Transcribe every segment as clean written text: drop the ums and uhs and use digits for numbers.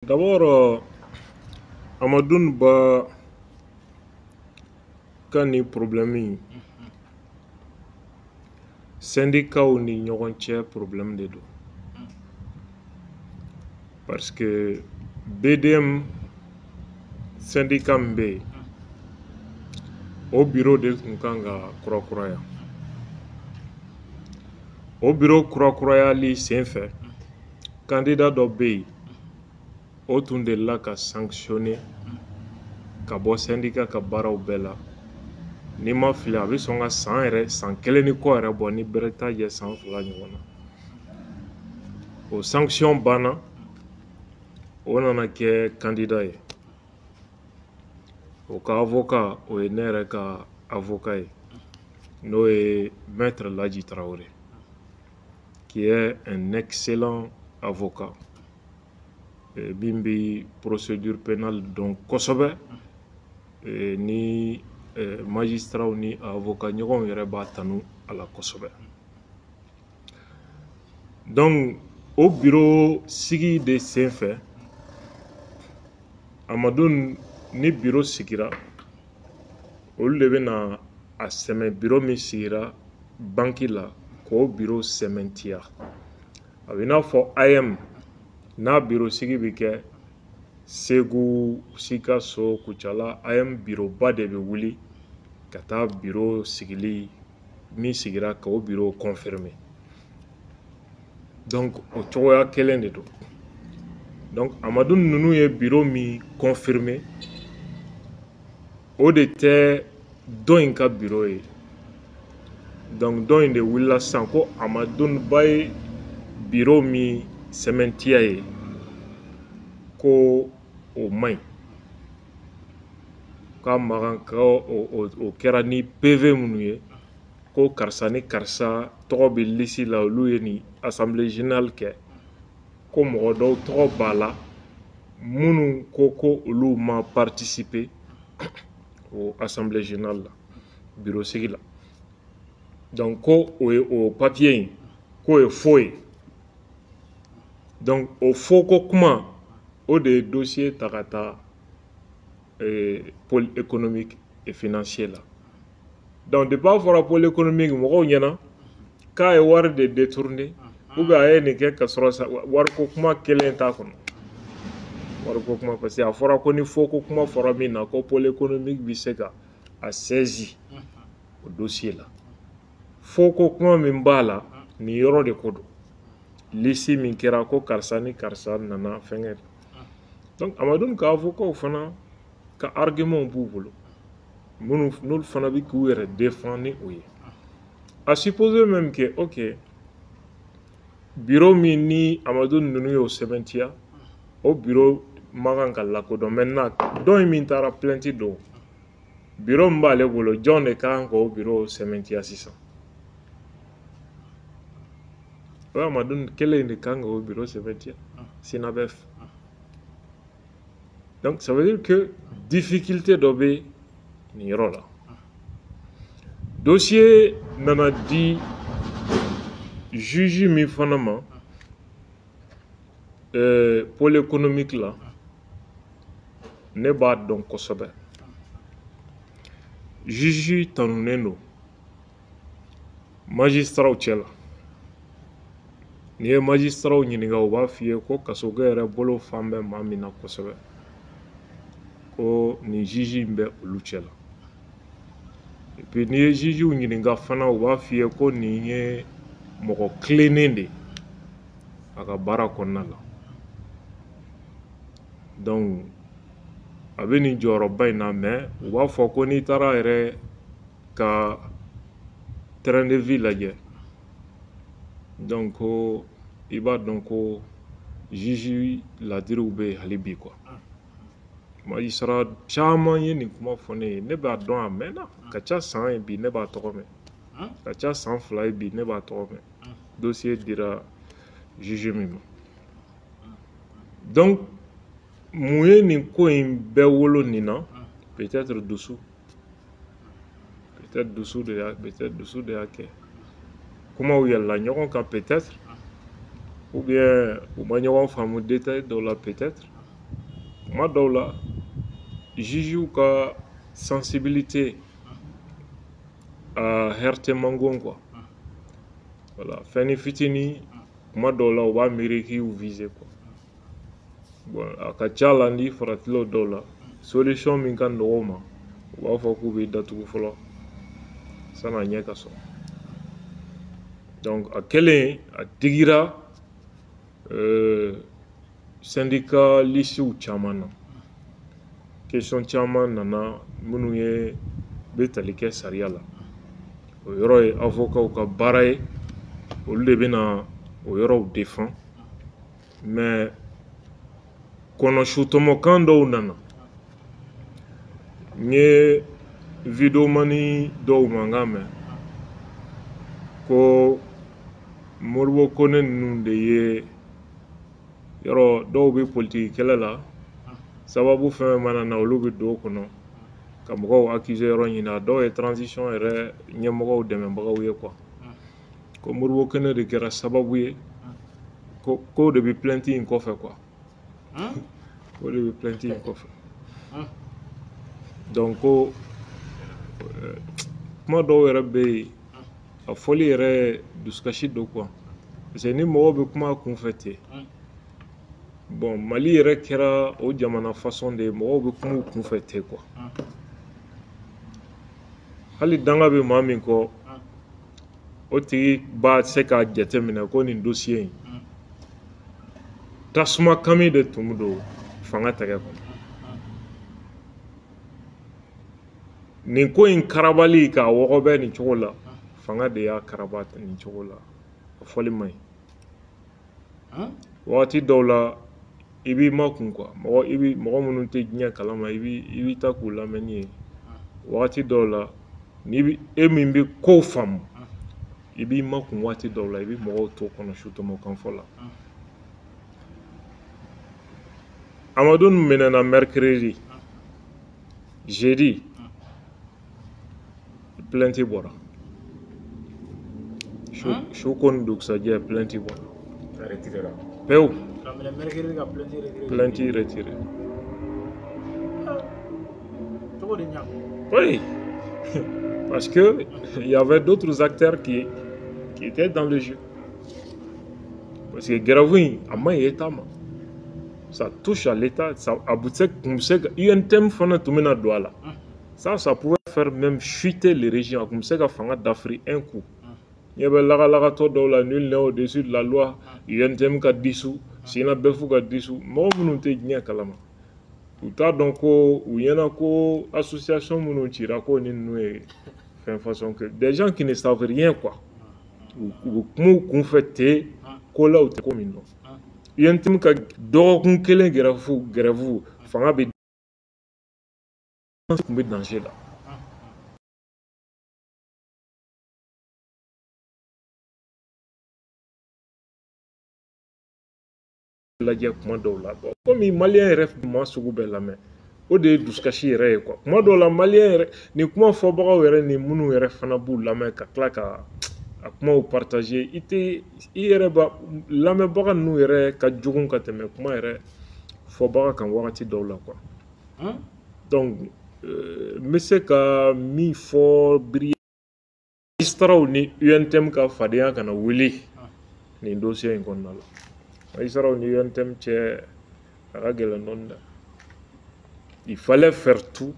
D'abord, Hamadoun Ba ka nin problème in, syndicats ni ɲɔgɔn cɛ problème de don, parce que BDM syndicat min bɛ yen, o bureau de tun kan ka kurakuraya. O bureau kurakurayali senfɛ, candidat dɔ bɛ yen, o tun delila ka sanctionner ka bɔ syndicat ka baaraw bɛɛ la. N'i ma fili, a bɛ sɔn ka san yɛrɛ, san kelen ni kɔ yɛrɛ bɔ, ni bɛrɛ t'a jɛ san 2 ɲɔgɔn na. O sanction banna, o nana kɛ candidat ye. O ka avocat, o ye ne yɛrɛ ka avocat ye, n'o ye maître Ladji Traoré, qui est un excellent avocat min bɛ procédure pénale dɔn kosɛbɛ, ni magistrat ni avocat ɲɔgɔnw yɛrɛ b'a tanu a la kosɛbɛ. Donc o bureau sigi de senfɛ, Hamadoun ni bureau sigira, olu de bɛna a sɛmɛ. Bureau min sigira banque la, k'o bureau sɛmɛntiya. A bɛ i n'a fɔ AEEM n'a bureau sigi bɛ kɛ Segu, Sikaso, Kucala, AEEM bureau ba de bɛ wuli ka taa bureau sigili min sigira k'o bureau confirmer. Donc o cogoya kelen de don. Donc Hamadoun ninnu ye bureau min confirmer, o de tɛ dɔ in ka bureau ye. Donc dɔ in de wulila sisan ko Hamadoun Ba ye bureau min sɛmɛntiya ye, ko o man ɲi, k'a man kan, o kɛra ni PV minnu ye, ko karisa ni karisa tɔgɔ bɛ liste la, olu ye nin assemblée générale kɛ, ko mɔgɔ dɔw tɔgɔ b'a la minnu ko ko olu ma participer o assemblée générale la, bureau sigi la. Donc ko o ye o papier in, k'o ye faux ye. Donc o faux ko kuma, o de ye dossier ta ka taa pôle économique et financier la. Donc depuis a fɔra pôle économique mɔgɔw ɲɛna k'a ye wari de détourné ou bien a ye nin kɛ, ka sɔrɔ wariko kuma kelen t'a kɔnɔ. Wariko kuma, parce que a fɔra ko ni faux ko kuma fɔra min na, ko pôle économique bɛ se ka a saisi o dossier la. Faux ko kuma min b'a la, nin yɔrɔ de ko don, liste min kɛra, ko karisa ni karisa nana fɛnkɛ. Donc Hamadoun ka avocat fana ka argument b'u bolo, minnu n'olu fana bɛ k'u yɛrɛ défend ni o ye. À supposer même que, ok, bureau min ni Hamadoun ninnu y'o sɛbɛntiya, o bureau man kan ka lakodɔn. Maintenant, dɔ in min taara plainte don, bureau min b'ale bolo, jɔn de kan k'o bureau sɛbɛntiya sisan? O ye Hamadoun kelen de kan k'o bureau sɛbɛntiya, SYNABEF. Donc ça veut dire que difficulté dɔ bɛ nin yɔrɔ la. Dossier nana di juge min fana ma pôle économique la, ne b'a dɔn kosɛbɛ. Juge tanunen don magistratw cɛ la. N'i ye magistratw ɲininka, u b'a f'i ye ko kasokɛ yɛrɛ bolo fan bɛ maa min na kosɛbɛ, ko nin juge in bɛ olu cɛ la. Et puis n'i ye jugew ɲininka fana, u b'a f'i ye ko nin ye mɔgɔ tilennen de ye a ka baara kɔnɔna la. Donc a bɛ nin jɔyɔrɔba in na, mais u b'a fɔ ko n'i taara yɛrɛ ka train de vie lajɛ, donc ko i b'a dɔn ko juge ladiriw bɛ yen hali bi quoi. Magistrat caman ye nin kuma fɔ ne ye. Ne b'a dɔn, a mɛnna, ka ca san ye bi ne b'a tɔgɔ mɛn, ka ca san 2 ye bi ne b'a tɔgɔ mɛn. Dossier dira juge min ma. Donc mun ye nin ko in bɛɛ wolo nin na? Peut-être dusu, peut-être dusu de y'a, peut-être dusu de y'a kɛ. Kumaw yɛlɛla ɲɔgɔn kan peut-être, ou bien u ma ɲɔgɔn faamu détail dɔw la peut-être. Kuma dɔw la jugew ka sensibilité a hɛrɛ man go quoi. Voilà, fɛn ni fitinin kuma dɔw la u b'a miiri k'i y'u viser quoi. Bon, a ka ca la n'i faratila o dɔw la, solution min ka nɔgɔ u ma, u b'a fɔ k'u b'i datugu fɔlɔ san'a ɲɛ ka sɔrɔ. Donc a kɛlen a digira syndicalistew caman na. Question caman nana minnu ye bɛ tali kɛ sariya la. O yɔrɔ ye avocat ka baara ye, olu de bɛna o yɔrɔw défend. Mais kɔnɔsutɔmɔkan dɔw nana. N ye videomani dɔw mankan mɛn ko Modibo Kone ninnu de ye yɔrɔ dɔw bɛ politiki kɛlɛ la, sababu fɛn fɛn mana na olu bɛ don o kɔnɔ ka mɔgɔw accuser yɔrɔ ɲini. A dɔw ye transition yɛrɛ ɲɛmɔgɔw dɛmɛbagaw ye quoi. Ko Modibo Kone de kɛra sababu ye ko k'o de bɛ plainte in kɔfɛ quoi. O de bɛ plainte in kɔfɛ. Donc ko kuma dɔw yɛrɛ bɛ yen, a fɔli yɛrɛ dusukasi don quoi. Parce que ni mɔgɔw bɛ kuma kunfɛ ten, bon, Mali yɛrɛ kɛra o jamana façon de ye, mɔgɔw bɛ kuma u kunfɛ ten quoi. Hali danga bɛ maa min kɔ, o tigi b'a se k'a jateminɛ ko nin dossier in tasuma kami de tun don fanga tɛgɛ kɔnɔ. Nin ko in karabali k'a wɔgɔbɛ nin cogo la, fanga de y'a karaba nin cogo la, a fɔli man ɲi. Wagati dɔw la i b'i makun quoi. Mɔgɔ i bi mɔgɔ minnu tɛ diɲɛ kalama, i b'i ta k'u lamɛnni ye. Wagati dɔw la n'i bi e min bɛ kow faamu, i b'i makun. Waati dɔw la i bɛ mɔgɔw to kɔnɔ sutɔmɔ kan fɔ la. Amadou minɛna mercredi, jeudi plainte bɔra. Su ko ni dugusajɛ plainte bɔra. Pewu. Plainte retirée. Oui, parce que il y avait d'autres acteurs qui étaient dans le jeu. Parce que grève in a man ɲi État ma. Ça touche à l'État, ça a bɛ se kun bɛ se ka UNTM fana tun bɛna don a la. Ça pouvait faire même chuter le régime. A kun bɛ se ka fanga dafiri un coup. Ɲɛ bɛ lagalagatɔ dɔw la, nul n'est au-dessus de la loi. UNTM ka dissous, SYNABEF ka dissous. Mɔgɔ minnu tɛ diɲɛ kalama, u t'a dɔn ko u ɲɛna ko association minnu cira ko ni ninnu ye fɛn façon que des gens qui ne savent rien quoi. U bɛ kuma u kunfɛ ten, ko la u tɛ ko min dɔn. UNTM ka dɔgɔkun kelen grève fanga bɛ tun bɛ danger la. Lajɛ kuma dɔw la, bon, komi maliyɛn yɛrɛ maa sugu bɛɛ lamɛn, o de ye dusukasi yɛrɛ ye quoi. Kuma dɔw la maliyɛn yɛrɛ nin kuma fɔbagaw yɛrɛ ni minnu yɛrɛ fana b'u lamɛn ka tila ka a kumaw partager, i tɛ i yɛrɛ ba lamɛnbaga ninnu yɛrɛ ka jugu ka tɛmɛ kuma yɛrɛ fɔbaga kan wagati dɔw la quoi. Donc n bɛ se ka min fɔ biri, magistraw ni UNTM ka fadenya kana wuli nin dossier in kɔnɔna la. Magistraw ni UNTM cɛ a ka gɛlɛn dɔɔni dɛ. Il fallait faire tout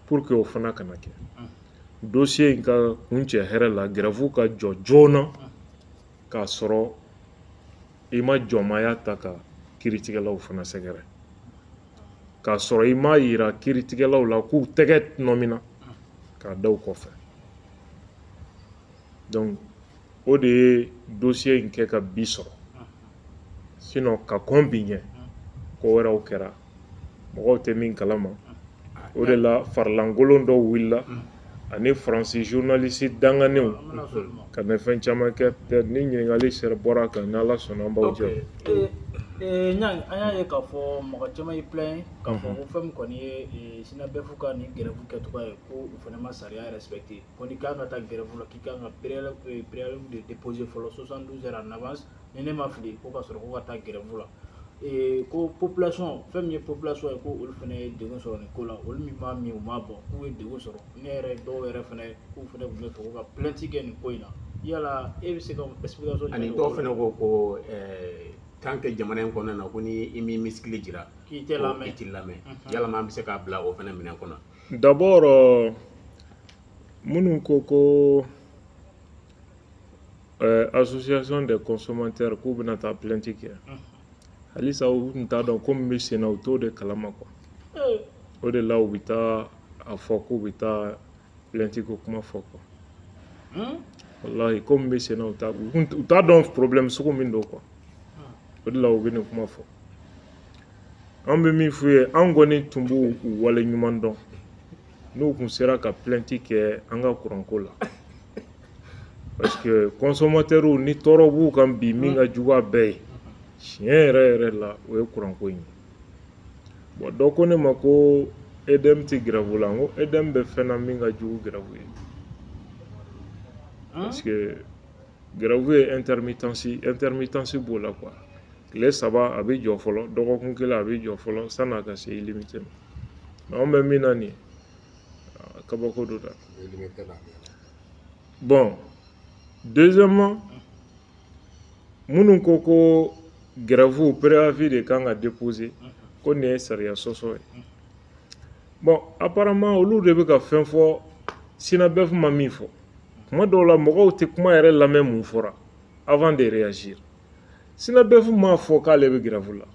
pour que o fana kana kɛ. Dossier in ka kuncɛ hɛrɛ la, grève ka jɔ joona k'a sɔrɔ i ma jɔnmaya ta ka kiiritigɛlaw fana sɛgɛrɛ, k'a sɔrɔ i m'a yira kiiritigɛlaw la k'u tɛgɛ nɔmina k'a da u kɔfɛ. Donc o de ye dossier in kɛ ka bi sɔrɔ. Sinon ka kɔn bi ɲɛ, ko wɛrɛw kɛra mɔgɔw tɛ min kalama. O de la farilankolon dɔw wulila ani Faransi journaliste danganenw ka na fɛn caman kɛ. Peut-être ni ɲininkali sera bɔra kan, n'Ala sɔnna an b'aw jaabi. Ɲang, an y'a ye k'a fɔ mɔgɔ caman y'i plaint k'a fɔ ko fɛn min kɔni ye SYNABEF ka nin grève kɛcogoya ye, ko u fana ma sariya respecté, ko n'i kan ka taa grève la k'i kan ka préavis de déposer fɔlɔ 72 heures en avance, ni ne ma fili, ko ka sɔrɔ ko ka taa grève la. Ko population, fɛn min ye population ye, ko olu fana ye degun sɔrɔ nin ko la, olu min m'a min u m'a bɔn, k'u ye degun sɔrɔ. Ne yɛrɛ dɔw yɛrɛ fana k'u fana tun bɛ fɛ ko ka plainte kɛ nin ko in na. Yala e bɛ se ka explication Ani dɔw fana ko tant que jamana in kɔnɔna na, ko ni i m'i muscle jira, k'i tɛ lamɛn, i t'i lamɛn. Yalama an bɛ se k'a bila o fana minɛn kɔnɔ? D'abord, minnu ko association des consommateurs k'u bɛna taa plainte kɛ, halisa u tun t'a dɔn ko min bɛ sen na, u t'o de kalama quoi. O de la u bɛ taa a fɔ k'u bɛ taa plainte ko kuma fɔ quoi. Walahi, ko min bɛ sen na, u t'a dɔn problème sugu min don quoi. O de la u bɛ nin kuma fɔ. An bɛ min f'u ye, an kɔni tun b'u wale ɲuman dɔn n'u tun sera ka plainte kɛ an ka kuranko la, parce que consommateurs ni tɔɔrɔ b'u kan bi, min ka jugu a bɛɛ ye tiɲɛ yɛrɛ yɛrɛ la, o ye kuranko in ye. Bon, dɔ ko ne ma ko EDM tɛ grève la. N ko EDM bɛ fɛn na min ka jugu grève ye, parce que grève ye intermittence b'o la quoi. Tile 3 a bɛ jɔ fɔlɔ, dɔgɔkun kelen a bɛ jɔ fɔlɔ, san'a ka se illimité ma. Mais anw bɛ min na nin ye, kabako don dɛ. Bon, deuxièmement, minnu ko grève préavis de kan ka déposer, ko nin ye sariya sɔsɔ ye. Bon, apparemment olu de bɛ ka fɛn fɔ, SYNABEF ma min fɔ. Kuma dɔw la, mɔgɔw tɛ kuma yɛrɛ lamɛn mun fɔra avant de réagir. SYNABEF m'a fɔ k'ale bɛ grève la.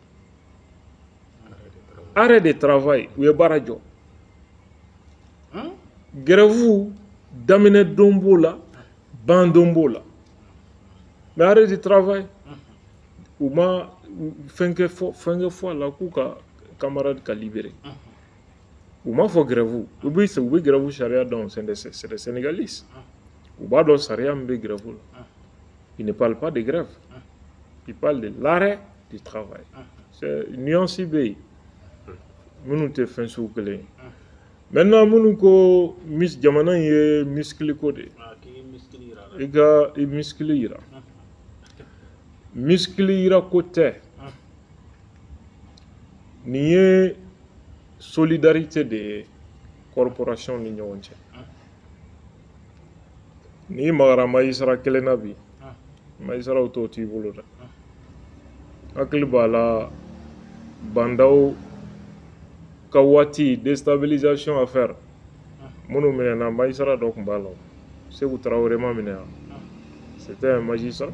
Arrêt de travail, u ye baara jɔ. Grève daminɛ don b'o la, ban don b'o la, mais arrêt de travail, u ma fɛn kɛ fɔ a la k'u ka camarade ka libérer. U m'a fɔ grève. U bɛ grève sariya dɔn, c'est des Sénégalais, u b'a dɔn sariya min bɛ grève la. Il ne parle pas de grève, il parle de l'arrêt du travail. C'est nuance bɛ yen minnu tɛ fɛn sugu kelen ye. Maintenant, minnu ko jamana in ye muscle ko de ye, i ka i muscle yira, muscle yira ko tɛ. Nin ye solidarité de ye corporation ni ɲɔgɔn cɛ. N'i magara magistrat kelen na bi, magistrat t'o t'i bolo dɛ. Hakili b'a la, Bandaw ka waati déstabilisation affaire, minnu minɛna, magistrat dɔ tun b'a la, Sékou Traoré ma minɛ yan, c'était un magistrat.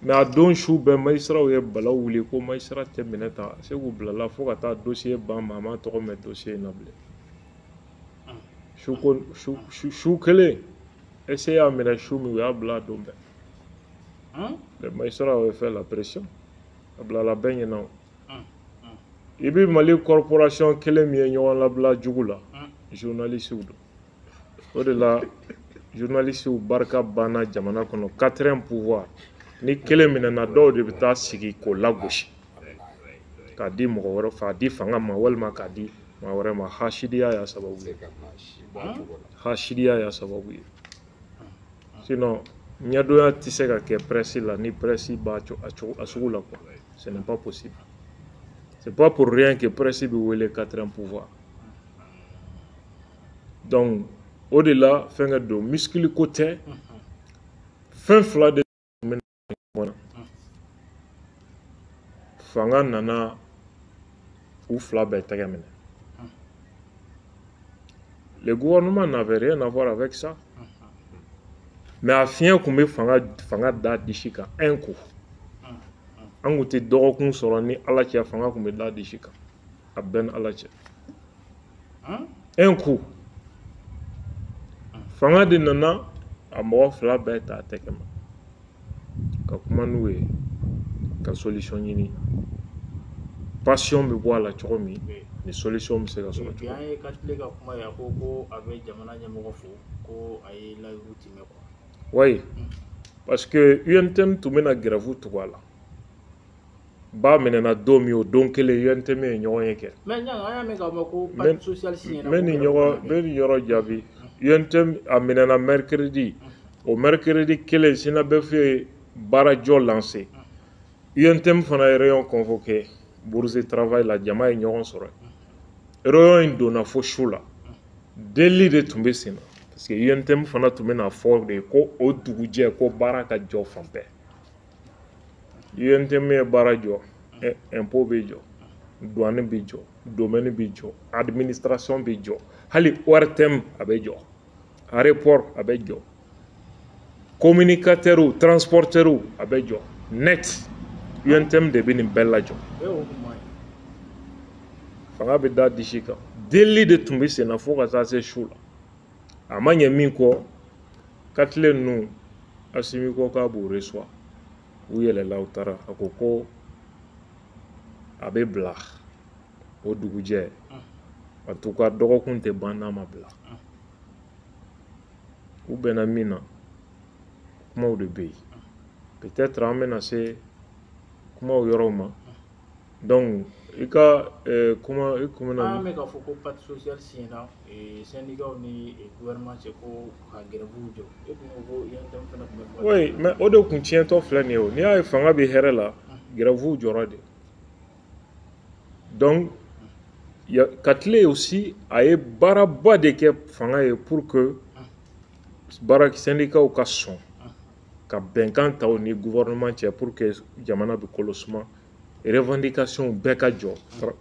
Mais a don su bɛɛ, magistrat ye balaw wuli ko magistrat tɛ minɛ tan. Sékou bilala fo ka taa dossier ban, maa ma tɔgɔ mɛn dossier in na bilen. Su ko su kelen ese y'a minɛ su min, u y'a bila a don bɛɛ. Les magistrats avaient fait la pression, a bilala bɛɛ ɲɛna. O i bɛ Mali corporation kelen min ye ɲɔgɔn labila jugu la, journalistes don. O de la journalistes barika banna jamana kɔnɔ. Quatrième pouvoir, ni kelen minɛna, dɔw de bɛ taa sigi k'o lagosi k'a di mɔgɔ wɛrɛ, k'a di fanga ma walima k'a di maa wɛrɛ ma. Hasidiya y'a sababu ye, hasidiya y'a sababu ye. Sinon ɲɛdonya tɛ se ka kɛ presse la ni presse b'a a sugu la quoi. Ce n'est pas possible. C'est pas pour rien que presse bɛ wele quatrième pouvoir. Donc o de la fɛnkɛ don, muscle ko tɛ. Fɛn fila de bɛ ɲɔgɔn na, fanga nana u fila bɛɛ tɛgɛ minɛ. Le gouvernement n'avait rien à voir avec ça, mais a fiɲɛ tun bɛ fanga da disi kan un coup. An kun tɛ dɔgɔkun sɔrɔ ni Ala cɛ, fanga tun bɛ da disi kan a bɛɛ ni Ala cɛ. Un coup, fanga de nana a mɔgɔ fila bɛɛ ta a tɛgɛ ma ka kuma n'u ye ka solution ɲini. Passion bɛ bɔ a la cogo min, ni solution bɛ se ka sɔrɔ cogo min. An ye Katile ka kuma ye, a ko a bɛ jamana ɲɛmɔgɔ fo ko a ye layiru timɛ quoi. Oui, parce que UNTM tun bɛna grève tugu a la. Ba minɛna don min, o don kelen UNTM ye ɲɔgɔn ye kɛ. Mais Niang, an y'a mɛn k'a fɔ ko parti socialiste ɲɛna. N bɛ nin yɔrɔ jaabi. UNTM a minɛna mercredi, o mercredi kelen SYNABEF ye baarajɔ lancé. UNTM fana ye réunion convoqué bourse de travail la, jama ye ɲɔgɔn sɔrɔ. Réunion in donna fo su la, delili de tun bɛ sen na parce que UNTM fana tun bɛna fɔ de ko o dugujɛ ko baara ka jɔ fan bɛɛ. UNTM ye baara jɔ, impôt bɛ jɔ, douane bɛ jɔ, domaine bɛ jɔ, administration bɛ jɔ, hali ORTM a bɛ jɔ, aéroport a bɛ jɔ, communicateurs, transporteurs a bɛ jɔ, net. UNTM de bɛ nin bɛɛ lajɔ. Fanga bɛ da disi kan. Delili de tun bɛ sen na fo ka taa se su la. A ma ɲɛ min kɔ, Katile ninnu, Asimi ko k'a b'u reçoit. U yɛlɛla u taara, a ko ko a bɛ bila o dugujɛ. En tout cas dɔgɔkun tɛ ban n'a ma bila. U bɛnna min na, kumaw de bɛ yen. Peut-être an bɛna se kumaw yɔrɔw ma. Donc i ka kuma i kun bɛna. An bɛ k'a fɔ ko pacte social signé syndicat ni gouvernement cɛ ko ka grève jɔ. E kun ko ko UNTM fana tun bɛ fɛ. Oui, mais o de kun tiɲɛtɔ filɛ nin ye o. N'i y'a ye fanga bɛ hɛrɛ la, grève jɔra de. Donc Katile aussi a ye baaraba de kɛ fanga ye pour que baara syndicats ka sɔn ka bɛnkan ta u ni gouvernement cɛ pour que jamana bɛ kolo suma, revendication bɛɛ ka jɔ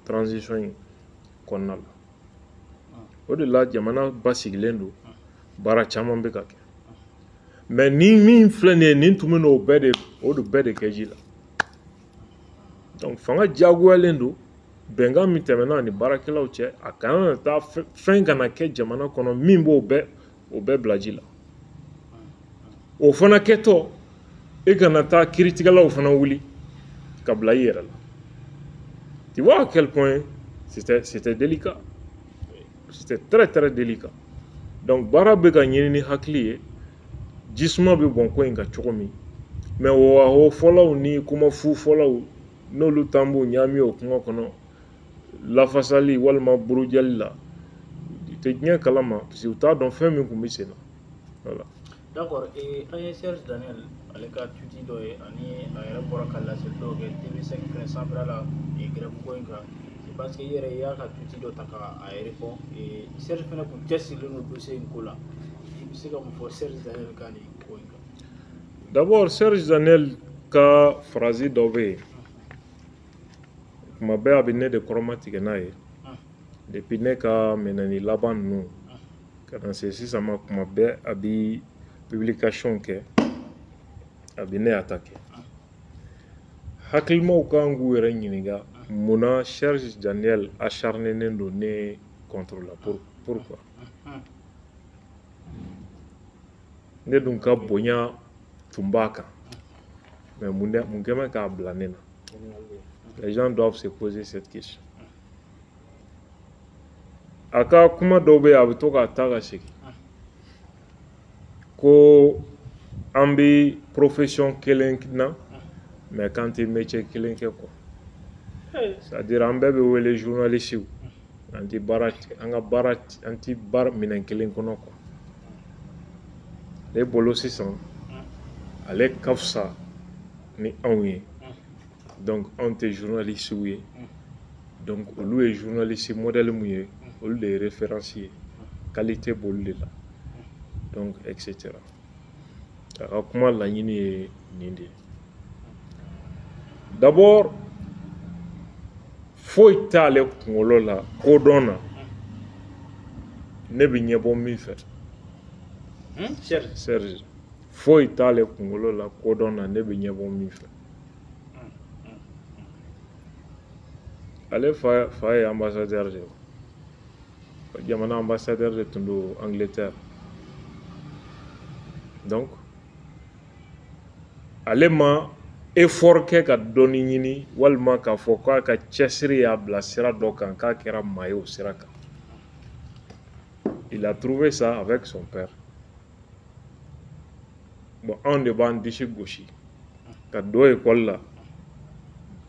transition in kɔnɔna la. O de la jamana basigilen don, baara caman bɛ ka kɛ. Mais ni min filɛ nin ye, nin tun bɛ n'o bɛɛ de o de bɛɛ de kɛ ji la. Donc fanga diyagoyalen don, bɛnkan min tɛmɛna ani baarakɛlaw cɛ, a kana na taa fɛn kana kɛ jamana kɔnɔ min b'o bɛɛ bila ji la. O fana kɛtɔ, e kana taa kiiritigɛlaw fana wuli ka bila i yɛrɛ la. Tu vois à quel point c'était délicat. C'était très très délicat. Donc baara bɛ ka ɲini ni hakili ye, jisuma bɛ bɔn ko in kan cogo min. Mais o fɔlaw ni kuma fu fɔlaw n'olu t'an b'u ɲaami o kuma kɔnɔ lafasali walima burujali la, u tɛ diɲɛ kalama parce que u t'a dɔn fɛn min tun bɛ sen na. Voilà. D'accord, an ye Serge Daniel ale ka tweet dɔ ye ani a yɛrɛ bɔra ka laseli dɔw kɛ TV5 fɛnɛ sanfɛla la grève ko in kan. C'est parce que i yɛrɛ i y'a ka tweet dɔ ta ka a répond. Serge fɛnɛ kun cɛsirilen don dossier in ko la. I bɛ se ka mun fɔ Serge Daniel ka nin ko in kan? D'abord, Serge Daniel ka phrase dɔ bɛ yen. Kuma bɛɛ a bɛ ne de kɔrɔma tigɛ n'a ye. Depuis ne ka minɛni laban ninnu ka na se sisan ma, kuma bɛɛ a bɛ publication kɛ, a bɛ ne attaquer. Hakilimaw kan k'u yɛrɛ ɲininka munna Serge Daniel acharné don ne contre la. Pourquoi? Ne dun ka bonya tun b'a kan, mais mun kɛ bɛ k'a bila ne na? Les gens doivent se poser cette question. A ka kuma dɔw bɛ yen, a bɛ to k'a ta ka segin ko an bɛ profession kelen na, mais k'an tɛ métier kelen kɛ quoi. C'est-à-dire an bɛɛ bɛ wele journaliste, an tɛ baara, an ka baara, an tɛ baara minɛn kelen kɔnɔ quoi. Ne bolo sisan ale ka fisa ni anw ye, donc anw tɛ journaliste ye, donc olu ye journaliste modèle mun ye, olu de ye référence ye, qualité b'olu de la, donc etc. A ka kuma laɲini ye nin de ye. D'abord, foyi t'ale kunkolo la kodɔn na ne bɛ ɲɛbɔ min fɛ. Serge, foyi t'ale kunkolo la kodɔn na ne bɛ ɲɛbɔ min fɛ. Ale fa ye ambassadeur de ye, jamana ambassadeur de tun don Angleterre. Donc ale ma effort kɛ ka dɔnni ɲini walima k'a fɔ k'a ka cɛsiri y'a bila sira dɔ kan k'a kɛra maa ye o sira kan. Il a trouvé ça avec son père. Bon, anw de b'an disi gosi ka don école la,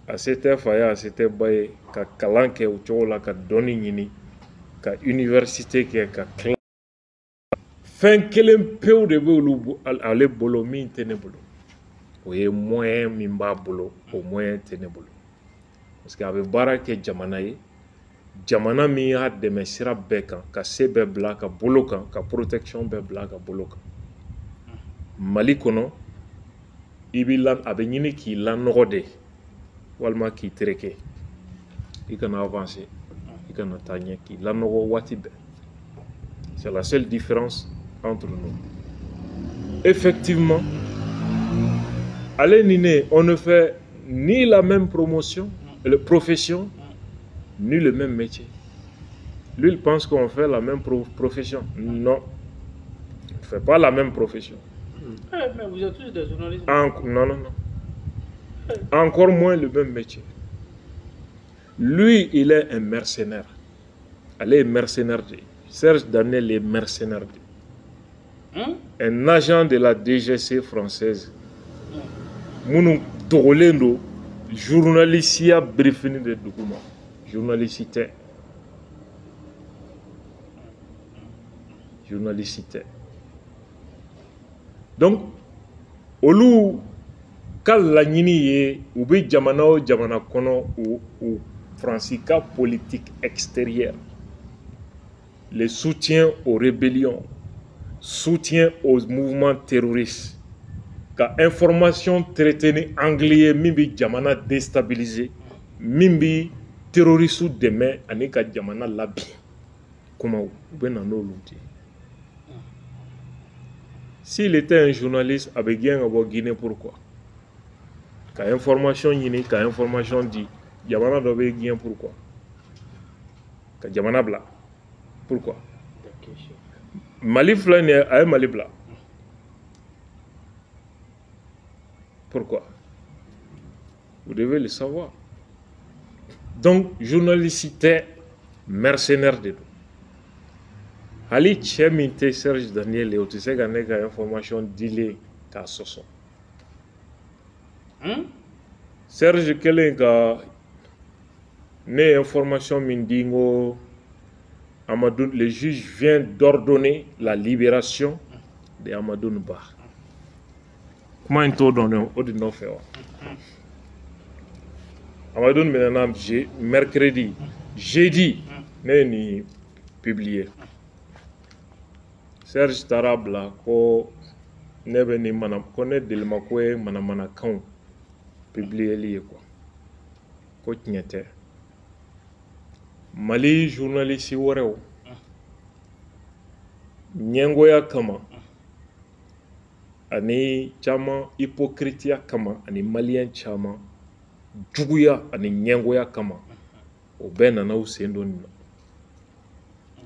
a se tɛ fa ye, a se tɛ ba ye, ka kalan kɛ o cogo la, ka dɔnni ɲini, ka université kɛ, ka tila. Fɛn kelen pewu de bɛ olu ale bolo min tɛ ne bolo. O ye moyen min b'a bolo, o moyen tɛ ne bolo. Parce que a bɛ baara kɛ jamana ye, jamana min y'a dɛmɛ sira bɛɛ kan, ka se bɛɛ bila a ka bolo kan, ka protection bɛɛ bila a ka bolo kan. Mali kɔnɔ, i b'i la, a bɛ ɲini k'i lanɔgɔ de, walima k'i tereke. I kana avancer, i kana taa ɲɛ, k'i lanɔgɔ waati bɛɛ. C'est la seule différence entre nous. Effectivement, ale ni ne, on ne fait ni la même promotion, la profession, ni le même métier. Lui, il pense qu'on fait la même profession. Non, on ne fait pas la même profession. Eh, mais vous êtes tous des journalistes. Non, non, non. Encore moins le même métier. Lui, il est un mercenaire. Elle est mercenaire. Serge Daniel est mercenaire. Hein? Un agent de la DGC française. Munu dogolen don journalisiya birifini de duguma. Journaliste tɛ. Journaliste tɛ. Donc, olu ka laɲini ye u bɛ jamana o jamana kɔnɔ u Faransi ka politique extérieure, le soutien aux rébellions, soutien aux mouvements terroristes, ka information traité ni anglais ye min bɛ jamana déstabiliser, min bɛ terroristes dɛmɛ ani ka jamana labin, kumaw u bɛ na n'olu de ye. S'il était un journaliste, a bɛ gɛn ka bɔ Guinée, pourquoi? Ka information ɲini, ka information di, jamana dɔ bɛ gɛn, pourquoi? Ka jamana bila, pourquoi? Mali filɛ nin ye, a ye Mali bila, pourquoi? Vous devez le savoir. Donc, journaliste tɛ, mercenaire de don. Hali cɛ min tɛ Serge Daniel ye, o tɛ se ka ne ka information dilen k'a sɔsɔ. Serge kɛlen ka ne ye information min di, n ko Amadou, le juge vient d'ordonner la libération de Amadou Ba. Kuma in t'o dɔn dɛ, o de nɔfɛ wa. Amadou minɛna mercredi, jeudi, ne ye nin publier. Serge taara bila ko ne bɛ nin mana, ko ne delima ko ye manamanakanw publierli ye quoi. Ko tiɲɛ tɛ. Mali journaliste wɛrɛw ɲɛngoya kama ani caman hypocritiya kama ani maliyɛn caman juguya ani ɲɛngoya kama, o bɛɛ nana u sen don nin na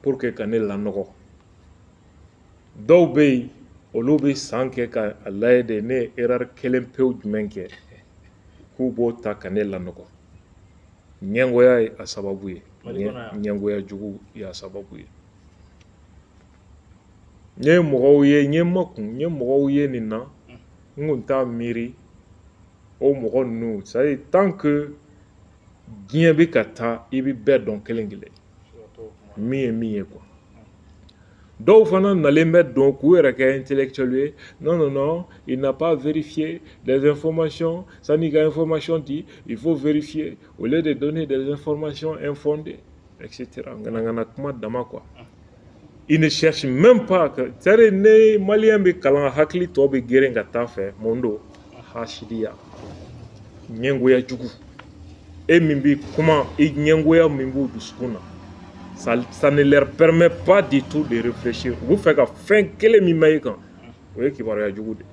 pour que ka ne lanɔgɔ. Dɔw bɛ yen, olu bɛ san kɛ ka a lajɛ de ne ye erreur kelen pewu jumɛn kɛ k'u b'o ta ka ne lanɔgɔ. Ɲɛngoya ye a sababu ye, ɲɛngoya jugu ye a sababu ye. N ye mɔgɔw ye, n ye makun, n ye mɔgɔw ye nin na, n kun t'a miiri o mɔgɔ ninnu. C'est à dire tant que diɲɛ bɛ ka taa, i bɛ bɛɛ dɔn kelen kelen, min ye min ye quoi. Dɔw fana nalen bɛ don k'u yɛrɛ kɛ intellectuel ye. Non, non, non, il n'a pas vérifié des informations. Sanni ka information di, il faut vérifier au lieu de donner des informations infondées, etc. Ŋanaŋana kuma dama quoi. Il ne cherche même pas que, c'est-à-dire ne malien bɛ kalan, hakili tɔ bɛ geren ka taa fɛ, mun don? Hasidiya, ɲɛngoya jugu. E min bɛ kuma, i ɲɛngoya min b'u dusukun na, ça ne leur permet pas du tout de réfléchir. U bɛ fɛ ka fɛn kelen min mɛn i kan, o ye kibaruya jugu de ye.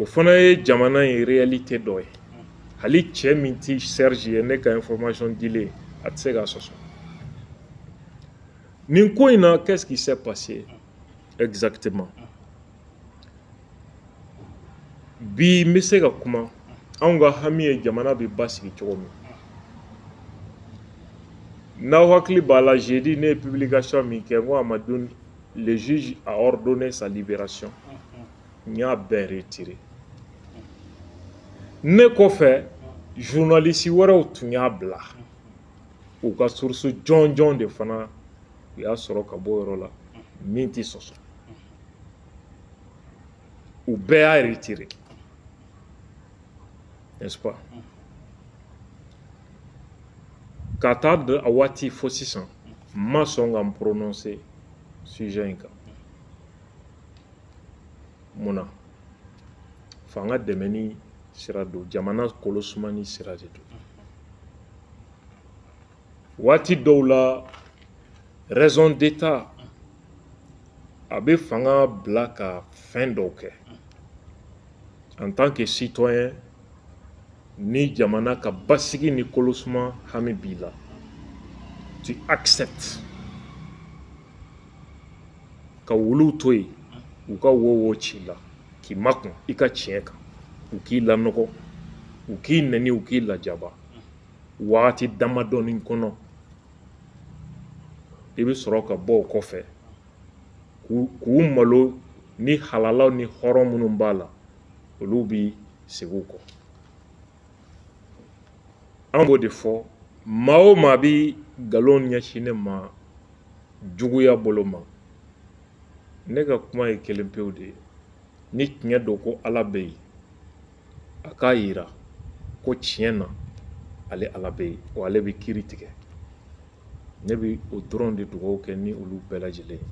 O fana ye jamana in réalité dɔ ye. Hali cɛ min ti Serge ye, ne ka information dilen, a tɛ se k'a sɔsɔ. Nin ko in na, qu'est-ce qui s'est passé exactement? Bi n bɛ se ka kuma, anw ka hami ye jamana bɛ basigi cogo min. N'aw hakili b'a la, jeudi ne ye publication min kɛ, n ko Amadou, le juge a ordonné sa libération. N y'a bɛɛ retiré. Ne kɔfɛ, journaliste wɛrɛw tun y'a bila. U ka source jɔnjɔn de fana u y'a sɔrɔ ka bɔ o yɔrɔ la min tɛ sɔsɔ. U bɛɛ y'a retiré, n'est-ce pas? Ka taa a waati fo sisan, n ma sɔn ka n prononcer sujet in kan. Mun na? Fanga dɛmɛni sira don, jamana kolosumani sira de don. Waati dɔw la, raison d'état a bɛ fanga bila ka fɛn dɔw kɛ. En tant que citoyen, ni jamana ka basigi ni kolosuma hami b'i la, tu acceptes ka wuluw to yen u ka wo ci la k'i makun i ka tiɲɛ kan, u k'i lanɔgɔ, u k'i nɛni, u k'i lajaba. Wagati damadɔnin kɔnɔ, i bɛ sɔrɔ ka bɔ o kɔfɛ k'u malo ni halalaw ni hɔrɔn minnu b'a la, olu bi segin u kɔ. An b'o de fɔ, maa o maa bi nkalon ɲɛsin ne ma juguya bolo ma, ne ka kuma ye kelen pewu de ye. Ni tiɲɛ don ko Ala bɛ yen, a k'a yira ko tiɲɛ na ale Ala bɛ yen, wa ale bɛ kiiri tigɛ. Ne bɛ o dɔrɔn de dugawu kɛ ni olu bɛɛ lajɛlen ye.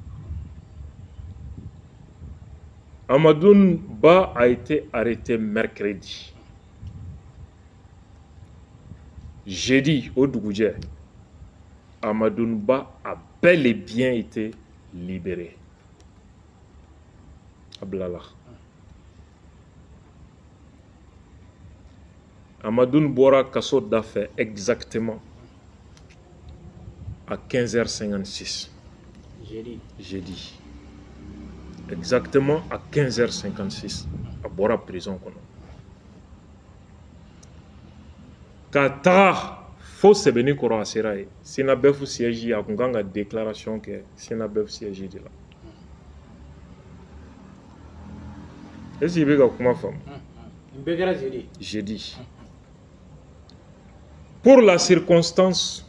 Hamadoun Ba a été arrêté mercredi. Jeudi, au dugujɛ, Hamadoun Ba a bel et bien été libéré. A bilala. Hamadoun bɔra kaso da fɛ exactement à 15h56. Jeudi. Jeudi. Exactement à 15h56, a bɔra prison kɔnɔ. Ka taga fo Sɛbɛnnikɔrɔ, a sera yen. SYNABEF siège, a kun kan ka déclaration kɛ SYNABEF siège de la. Est-ce que i bɛ ka kuma faamu? Nin bɛɛ kɛra jeudi. Jeudi. Pour la circonstance,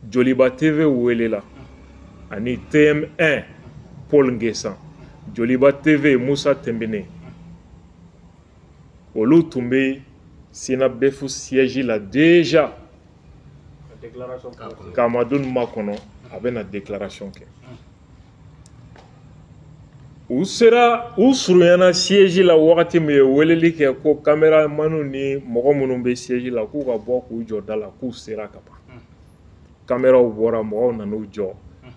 Joliba TV welela ani TM1 Paul Nguessan, Joliba TV Moussa Tembene, olu tun bɛ SYNABEF siège la déjà. Déclaration. K'Hamadoun makɔnɔ, a bɛna déclaration kɛ. U sera, u surunyana siège la wagati min, ye weleli kɛ ko caméramanw ni mɔgɔ minnu bɛ siège la k'u ka bɔ k'u jɔ da la, k'u sera ka ban. Caméraw bɔra, mɔgɔw nan'u jɔ,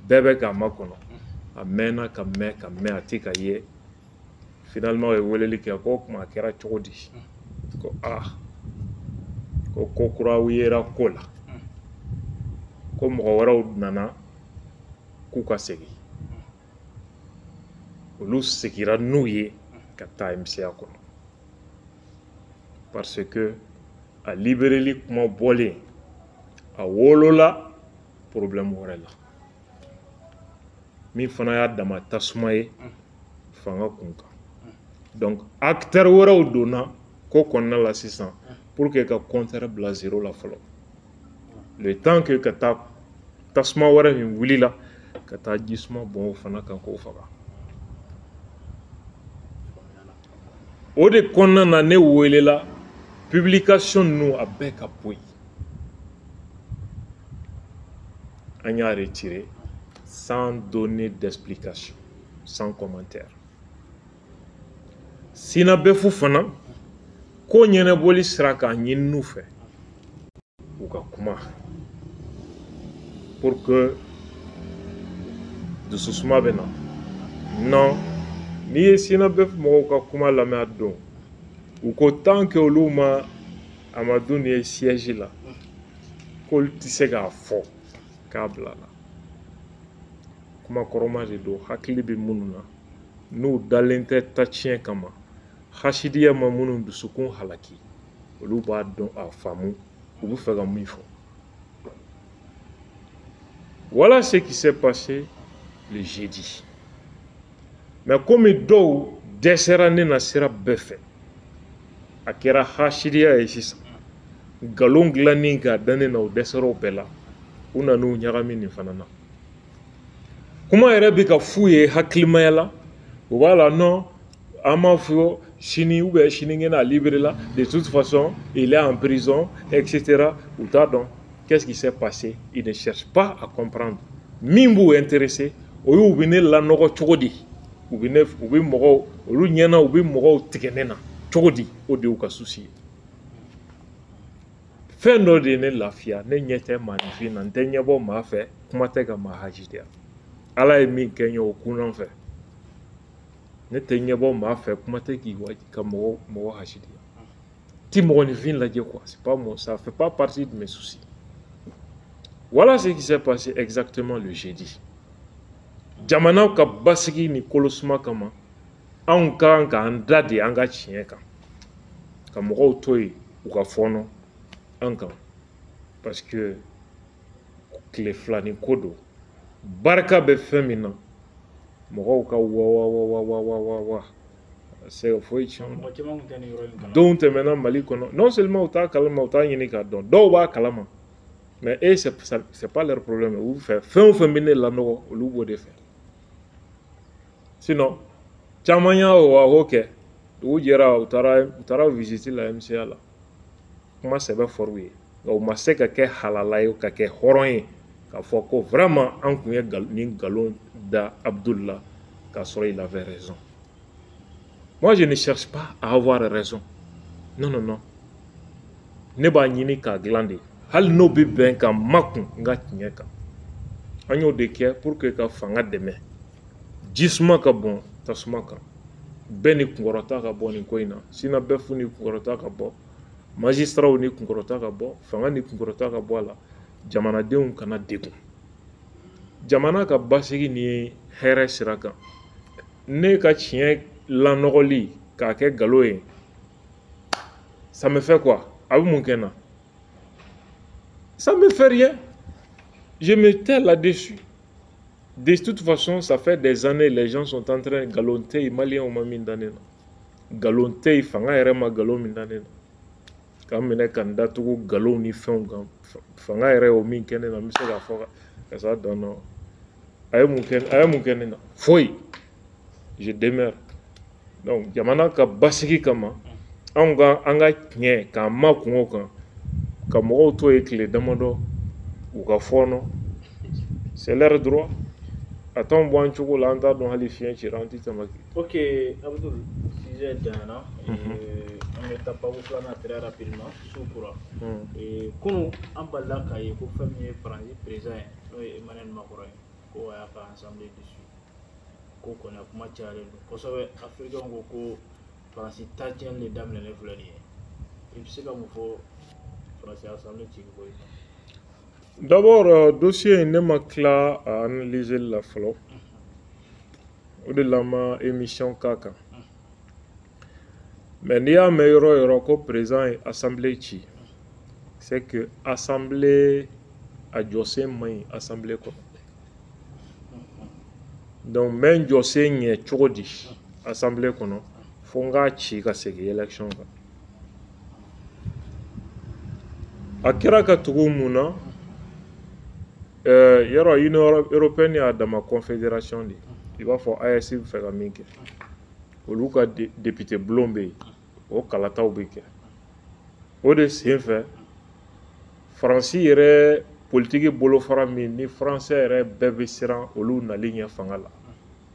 bɛɛ bɛ k'a makɔnɔ. A mɛnna ka mɛn ka mɛn, a tɛ ka ye. Finalement, u ye weleli kɛ ko o tuma a kɛra cogo di? Ko aa, ko kura yera ko la, ko mɔgɔ wɛrɛw nana k'u ka segin. Olu seginna n'u ye ka taa MCA kɔnɔ, parce que a libéreli kuma bɔlen, a wolola problème wɛrɛ la min fana y'a dama tasuma ye fanga kun kan. Donc acteur wɛrɛw donna ko kɔnɔna la sisan pour que ka compteur bila zéro la fɔlɔ, le temps que ka taa tasuma wɛrɛ min wulila ka taa jisuma bɔn o fana kan k'o faga. O de kɔnɔna na, ne welela publication ninnu a bɛɛ ka bɔ yen. An y'a retiré sans donner d'explication, sans commentaire. SYNABEF fana ko ɲɛnabɔli sira k'a ɲini fɛ u ka kuma pour que dususuma bɛ na. Non, n'i ye SYNABEF mɔgɔw ka kuma lamɛn a don, u ko tant que olu ma Hamadoun ye siège la, k'olu tɛ se k'a fɔ k'a bila la. Kuma kɔrɔma de don, hakili bɛ minnu na, n'u dalen tɛ tatiɲɛ kama, hasidiya ma minnu dusukun halaki, olu b'a dɔn, a faamu u bɛ fɛ ka min fɔ. Voilà ce qui s'est passé le jeudi. Mais komi dɔw dɛsɛra ne na sira bɛɛ fɛ, a kɛra hasidiya ye sisan, nkalon dilanni k'a da ne na, o dɛsɛra o bɛɛ la, u nan'u ɲagami nin fana na. Kuma yɛrɛ bɛ ka f'u ye hakilimaya la, u b'a la non, An m'a fɔ sini ou bien sinikɛnɛ a libéré la, de toute façon il est en prison, etc. U t'a dɔn qu'est-ce qui s'est passé. Ils ne cherchent pas à comprendre. Min b'u intéressé, o y'u bɛ ne lanɔgɔ cogo di, u bɛ ne u bɛ mɔgɔw olu ɲɛna, u bɛ mɔgɔw tigɛ ne na cogo di, o de y'u ka souci ye. Fɛn dɔ de ye ne lafiya, ne ɲɛ tɛ maaninfin na, n tɛ ɲɛbɔ maa fɛ, kuma tɛ ka maa hajidiya. Ala ye min kɛ n ye o kunna fɛ, ne tɛ ɲɛbɔ maa fɛ, kuma tɛ k'i ka mɔgɔ hajidiya. Ti mɔgɔninfin lajɛ quoi, c'est pas moi, ça fait pas partie de mes soucis. Voilà ce qui s'est passé exactement le jeudi. Jamana ka basigi ni kolosuma kama, anw ka kan k'an da de an ka tiɲɛ kan, ka mɔgɔw to yen u ka fɔɔnɔ an kan, parce que tile fila ni ko don, barika bɛ fɛn min na, mɔgɔw ka wa wa wa wa wa wa wa wa se ka foyi tiɲɛ. Donw tɛmɛna Mali kɔnɔ, non seulement u t'a kalama, u t'a ɲini k'a dɔn, dɔw b'a kalama, mais eux c'est pas leur problème. U fɛ fɛn o fɛn bɛ ne lanɔgɔ, olu b'o de fɛ. Sinon caman y'a o kɛ, dugu jɛra u taara visite la MCA la, kuma sɛbɛ fɔr'u ye, nka u ma se ka kɛ halala ye, ka kɛ hɔrɔn ye, k'a fɔ ko vraiment an kun ye nin nkalon da Abdoul la, k'a sɔrɔ il avait raison. Moi je ne cherche pas à avoir raison, non non non, ne b'a ɲini k'a dilan de, hali n'o bɛ bɛn ka makun n ka tiɲɛ kan. An y'o de kɛ pour que ka fanga dɛmɛ. Jisuma ka bɔn tasuma kan, bɛɛ ni kunkɔrɔta ka bɔ nin ko in na, sina bɛɛ fu ni kunkɔrɔta ka bɔ, magistraw ni kunkɔrɔta ka bɔ, fanga ni kunkɔrɔta ka bɔ a la, jamanadenw kana degun. Jamana ka basigi ni hɛrɛ sira kan, ne ka tiɲɛ lanɔgɔli k'a kɛ nkalon ye, ça me fait quoi? A bɛ mun kɛ n na? Ça me fait rien. Je me tais là-dessus. De toute façon, ça fait des années, les gens sont en train de nkalon tɛ yen, maliyɛnw ma min da ne na. Nkalon tɛ yen, fanga yɛrɛ ma nkalon min da ne na. K'an minɛ ka n datugu nkalonw ni fɛnw kan, fanga yɛrɛ y'o min kɛ ne na, n bɛ se k'a fɔ ka s'a dan na. A ye mun kɛ ne na? Foyi. Je demeure. Donc jamana ka basigi kama, anw ka an ka tiɲɛ k'an makun o kan, ka mɔgɔw to yen tile damadɔ u ka fɔɔnɔ, c'est leur droit. A t'anw bɔ an cogo la, an t'a dɔn hali fiɲɛ cira, an tɛ tɛmɛ. Ok Abdoul, sujet janyana, an bɛ taa babu filanan très rapidement, su kura. Kunun an balila k'a ye ko fɛn min ye Faransi président ye, n'o ye Emmanuel Macron ye, ko a y'a ka assemblée dissous. Ko kɔni a kuma cayalen don kosɛbɛ, Africain ko ko Faransi ta tiɲɛni de daminɛnen filɛ nin ye. I bɛ se ka mun fɔ Faransi assemblée cili ko in na? D'abord, dossier in ne ma tila a analyser la fɔlɔ, o de la n ma émission k'a kan. Mais n'i y'a mɛn yɔrɔ o yɔrɔ ko président ye assemblée ci, c'est que assemblée a jɔsen man ɲi assemblée kɔnɔ. Donc n bɛ n jɔsen ɲɛ cogo di assemblée kɔnɔ, fo n k'a ci ka segin élection kan. A kɛra ka tugu mun na? Yɔrɔ Union européenne y'a dama confédération de ye, i b'a fɔ AES bɛ fɛ ka min kɛ, olu ka député bulon bɛ yen, o kalataw bɛ kɛ. O de sen fɛ Faransi yɛrɛ politiki bolofara min ni français yɛrɛ bɛɛ bɛ siran olu nali ɲɛ fanga la,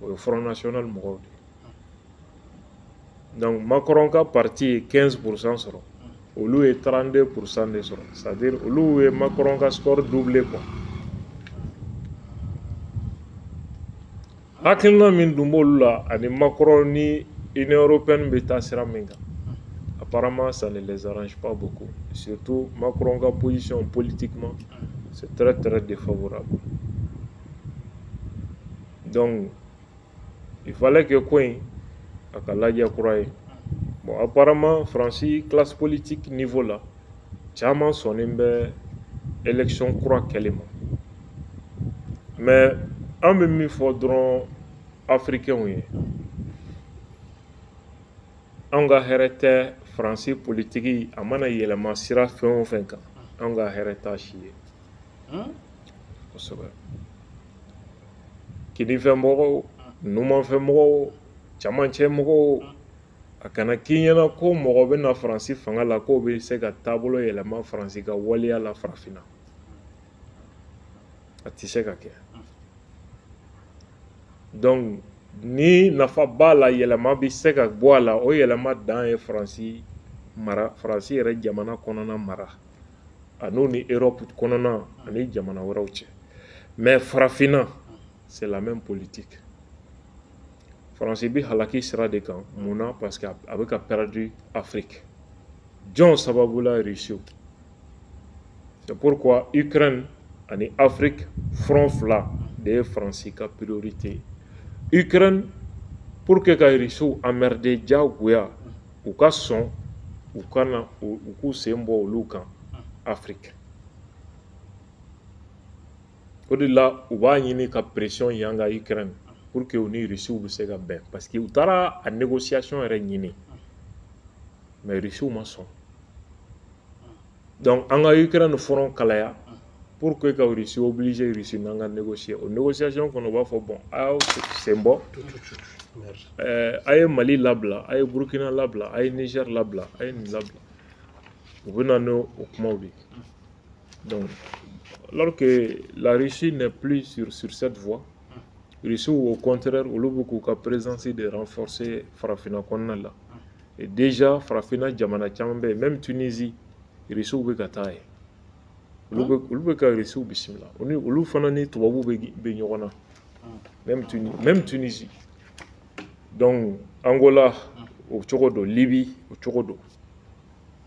o ye Front National mɔgɔw de ye. Donc Macron ka parti ye 15% sɔrɔ, olu ye 32% de sɔrɔ, c'est-à-dire olu ye Macron ka score doublé quoi. Hakilina min dun b'olu la ani Macron ni Union européenne bɛ taa sira min kan, apparemment ça ne les arrange pas beaucoup. Surtout Macron ka position politiquement, c'est très très défavorable. Donc il fallait que ko in a ka lajɛ kura ye. Bon, apparemment Faransi classe politique niveau la, caman sɔnnen bɛ élection kura kɛli ma. Mais an bɛ min fɔ dɔrɔn africains ye, anw ka hɛrɛ tɛ Faransi politiki a mana yɛlɛma sira fɛn o fɛn kan, anw ka hɛrɛ t'a si ye. Kosɛbɛ. Kinifɛmɔgɔw, numanfɛmɔgɔw, camancɛmɔgɔw, A kana k'i ɲɛna ko mɔgɔ bɛ na Faransi fanga la k'o bɛ se ka taabolo yɛlɛma Faransi ka waleya la farafinna. A tɛ se ka kɛ. Donc ni nafa b'a la, yɛlɛma bɛ se ka bɔ a la, o yɛlɛma dan ye Faransi mara, Faransi yɛrɛ jamana kɔnɔna mara, a n'o ni Europe kɔnɔna ani jamana wɛrɛw cɛ. Mais farafinna, c'est la même politique. Faransi bɛ halaki sira de kan. Mun na? Parce que a bɛ ka perdu Afrique. Jɔn sababu la? Russie. C'est pourquoi Ukraine ani Afrique, front fila de ye Faransi ka priorité ye. Ukraine, pour que ka Russiw emmerder diyagoya, u ka sɔn u ka na u k'u sen bɔ olu kan Afrique. O de la u b'a ɲini ka pression yanga Ukraine pour que u ni Russiw bɛ se ka bɛn, parce que u taara a négociation yɛrɛ ɲini, mais Russiw ma sɔn. Donc an ka Ukraine front kalaya pour que ka Russie obligé, Russie n'an ka négocier. O négociation kɔnɔ, u b'a fɔ bon, a y'aw sen bɔ, a ye Mali labila, a ye Burkina labila, a ye Niger labila, a ye nin labila. U bɛ na n'o kumaw de ye. Donc alors que la Russie n'est plus sur cette voie, Russie au contraire, olu bɛ k'u ka présence de renforcer farafinna kɔnɔna la. Et déjà farafinna jamana caman bɛ yen, même Tunisie, Russiw bɛ ka taa yen. Olu bɛ ka Russiw bisimila. Olu fana ni tubabuw bɛ ɲɔgɔn na. Même Tunisie. Donc Angola o cogo don, Libye o cogo don.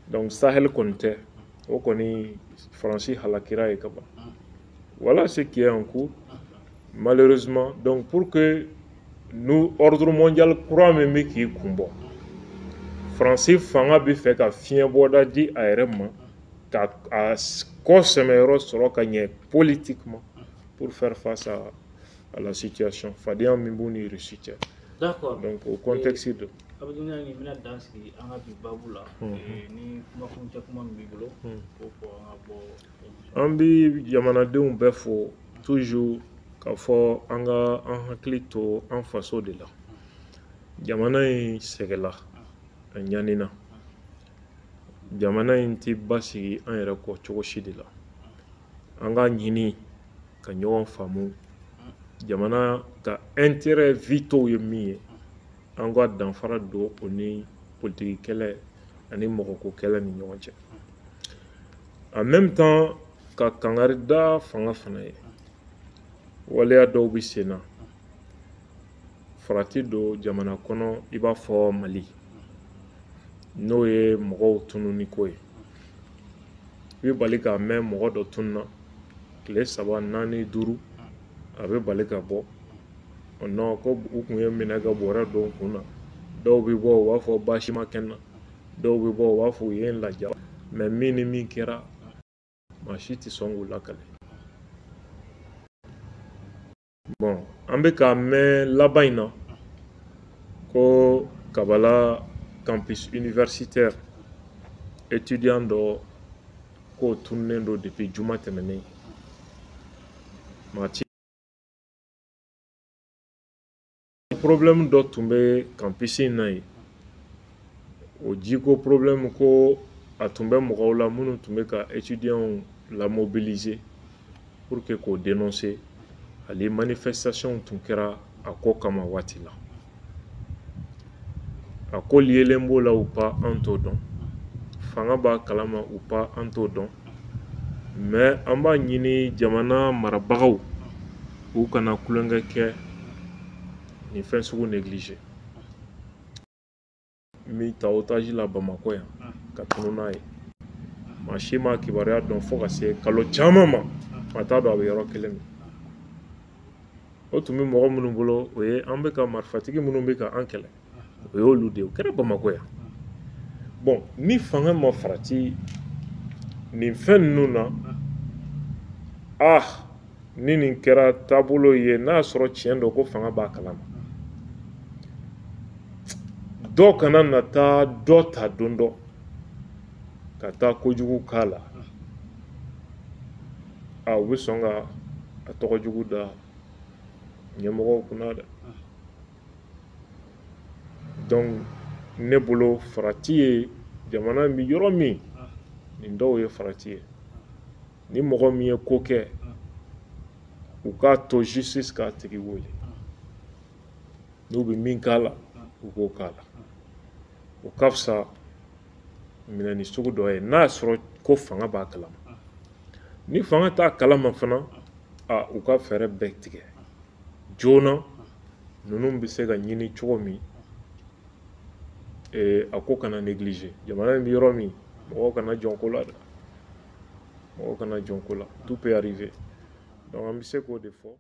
Donc Sahel kɔni tɛ, o kɔni Faransi halakira ye ka ban. Voilà ce qui est en cours malheureusement. Donc pour que nous, ordre mondial kura min bɛ k'i kun bɔ, Faransi fanga bɛ fɛ ka fiɲɛ bɔda di a yɛrɛ ma, ka a kɔ sɛmɛyɔrɔ sɔrɔ ka ɲɛ politiquement pour faire face à la situation fadenya min b'u ni Russie cɛ. D'accord. Donc o contexte don. Abdou Niang, n bɛna dan sigi an ka bi baabu la. Ni kumakuncɛ kuma min b'i bolo, k'o fɔ an ka bɔ émission. An bi jamanadenw bɛɛ fo toujours k'a fɔ an ka an hakili to an faso de la. Jamana in sɛgɛla, a ɲanina. Jamana in tɛ basigi an yɛrɛ kɔ cogo si de la. An k'a ɲini ka ɲɔgɔn faamu. Jamana ka intérêt vitaux ye min ye, an ka danfara don o ni politiki kɛlɛ ani mɔgɔko kɛlɛ ni ɲɔgɔn cɛ. En même temps, ka kangari da fanga fana ye, waleya dɔw bɛ sen na, farati don jamana kɔnɔ, i b'a fɔ Mali, n'o ye mɔgɔw tununi ko ye. I bɛ bali k'a mɛn mɔgɔ dɔ tununa tile 3, 4, 5, a bɛ bali ka bɔ non, ko u kun ye minɛ ka bɔrɛ don kun na. Dɔw bɛ bɔ, u b'a fɔ baasi ma kɛ n na. Dɔw bɛ bɔ, u b'a fɔ u ye n laja. Mais min ni min kɛra, maa si tɛ sɔn k'u lakale. Bon, an bɛ k'a mɛn laban in na ko Kabala campus universitaire, étudiant dɔ k'o tununnen don depuis juma tɛmɛnen. Maa ci problème dɔ tun bɛ campus in na yen, o jiko problème, ko a tun bɛ mɔgɔw la minnu tun bɛ ka étudiants la mobiliser pour que k'o dénoncer. Hali manifestation tun kɛra a ko kama waati la. A ko yelen b'o la ou pas, an t'o dɔn. Fanga b'a kalama ou pas, an t'o dɔn. Mais an b'a ɲini jamana marabagaw u kana tulonkɛ kɛ nin fɛn sugu négliger. Min ta otage la Bamakɔ yan ka tunun n'a ye, maa si ma kibaruya dɔn fo ka se kalo caman ma, maa t'a dɔn a bɛ yɔrɔ kelen min. O tun bɛ mɔgɔ minnu bolo, o ye an bɛ ka marifatigi minnu bɛ ka an kɛlɛ, o y'olu de ye. O kɛra Bamakɔ yan. Bon, ni fanga ma farati nin fɛn ninnu na, ah, ni nin kɛra taabolo ye, n'a y'a sɔrɔ tiɲɛ don ko fanga b'a kalama, dɔw kana na taa dɔ ta don dɔ ka taa kojugu k'a la, a u bɛ sɔn ka a tɔgɔ jugu da ɲɛmɔgɔw kunna dɛ. Donc Ne bolo farati ye jamana bɛ yɔrɔ min, nin dɔw ye farati ye. Ni mɔgɔ min ye ko kɛ, u k'a to justice k'a tigi wele. N'u bɛ min k'a la, u k'o k'a la. O ka fisa minɛni sugu dɔ ye, n'a y'a sɔrɔ ko fanga b'a kalama. Ni fanga t'a kalama fana, a u ka fɛɛrɛ bɛɛ tigɛ joona, ninnu bɛ se ka ɲini cogo min, a ko kana négliger. Jamana in bɛ yɔrɔ min, mɔgɔw kana jɔn ko la dɛ, mɔgɔw kana jɔn ko la. Tout peut arriver. Donc an bɛ se k'o de fɔ.